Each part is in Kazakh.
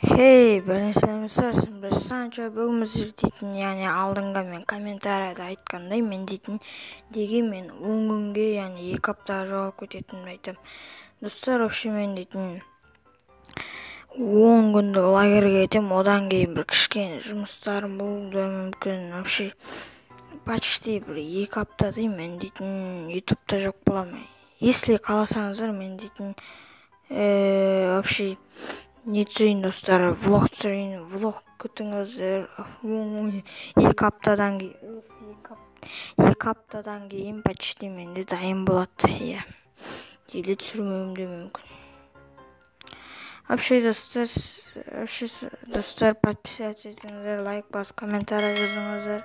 Хей, бірінші Санчо. Бүгін біз дейтін, яғни алдыңғы мен комментарияда айтқандай, мен дейтін деген мен 10 күнге, яғни 2 аптаға жоғалып кететінімді айтамын. Достар, вообще мен дейтін 10 күндік лагерьге кетемін, одан кейін бір кішкене жұмыстарым болуы мүмкін. Вообще почти бір 2 аптадай мен дейтін ютубта жоқ боламын. Если қаласаңыздар, мен дейтін вообще не түсірейін, достар, влог түсірейін, влог күтіңіздер. 2 аптадан кейін, 2 аптадан кейін почти менде дайын болады, иә, или түсірмеуім де мүмкін. Вообще, достар, вообще, достар, подписаться етіңіздер, лайк басып, комментарий жазыңыздар.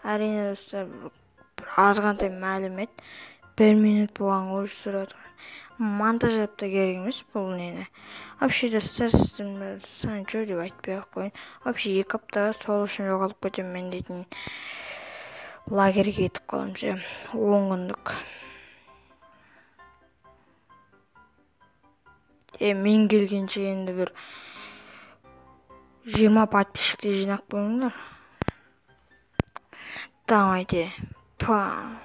Әрине, достар, бір азғантай мәлімет, 1 минут болған ғой түсіріп жатқан, монтаждап та керек емес бұл нені. Вообще, достар, сіздің Санчо деп айтпай ақ қояйын. Вообще 2 аптаға сол үшін жоғалып кетемін мен дейтін, лагерьге кетіп қаламын ше, 10 күндік. Мен келгенше енді бір 20 подписчикті жинап қойыңдар. Давайте. Па.